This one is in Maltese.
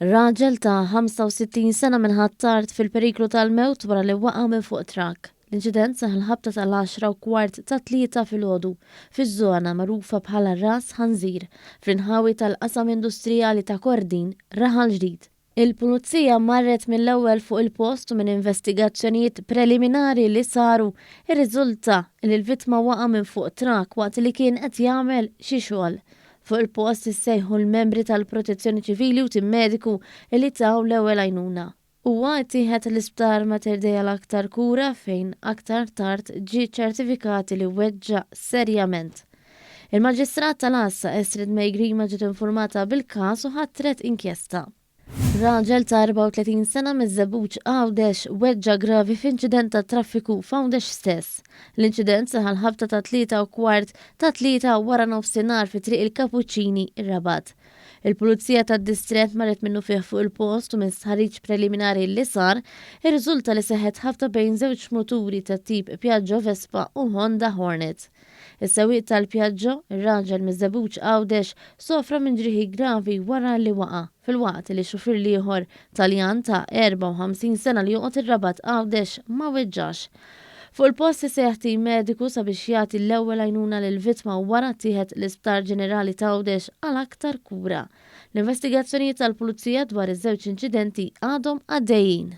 Raġel ta' 65 sena minn Ħ'Attard fil-periklu tal-mewt wara li waqa' minn fuq trakk. L-inċident seħħ l-ħabta tal-għaxra u kwart tat-Tlieta filgħodu fiż-żona magħrufa bħala Ras Ħanżir, fl-inħawi tal-qasam industrijali ta' Kordin, Raħal Ġdid. Il-Pulizija marret mill-ewwel fuq il-post u minn investigazzjonijiet preliminari li saru, irriżulta li l-vittma waqa' minn fuq trakk waqt li kien qed jagħmel xi xogħol. Fuq il-post issejħu l-membri tal-Protezzjoni Ċivili u tim mediku li taw l-ewwel għajnuna. Huwa ttieħed l-Isptar Mater Dei għal aktar kura fejn aktar tard ġie ċċertifikat li weġġa' serjament. Il-Maġistrat tal-Għassa Estrid May Grima ġiet infurmata bil-każ u ħatret inkjesta. Raġel ta' 34 sena miż-Żebbuġ Għawdex weġġa' gravi f'inċident tat-traffiku f'Għawdex stess. L-inċident seħħ għall-ħabta tat-tlieta u kwart tat-Tlieta waranofsinhar fi Triq il-Kapuċċini, ir-Rabat. Il-Pulizija tad-Distrett marret minnufih fuq il-post u minn stħarriġ preliminari li sar, irriżulta li seħħet ħabta bejn żewġ muturi tat-tip Piaggio Vespa u Honda Hornet. Is-sewwieq tal-Piaggio, ir-raġel miż-Żebbuġ Għawdex, sofra minn ġrieħi gravi wara li waqa', filwaqt li x-xufier l-ieħor, Taljan ta' 54 sena li joqgħod ir-Rabat Għawdex, ma weġġax. Fuq il-post isejjaħ tim mediku sabiex jagħti l-ewwel għajnuna lill-vittma u wara ttieħed l-Isptar Ġenerali t'Għawdex għal aktar kura. L-investigazzjonijiet tal-Pulizija dwar iż-żewġ inċidenti għadhom għaddejjin.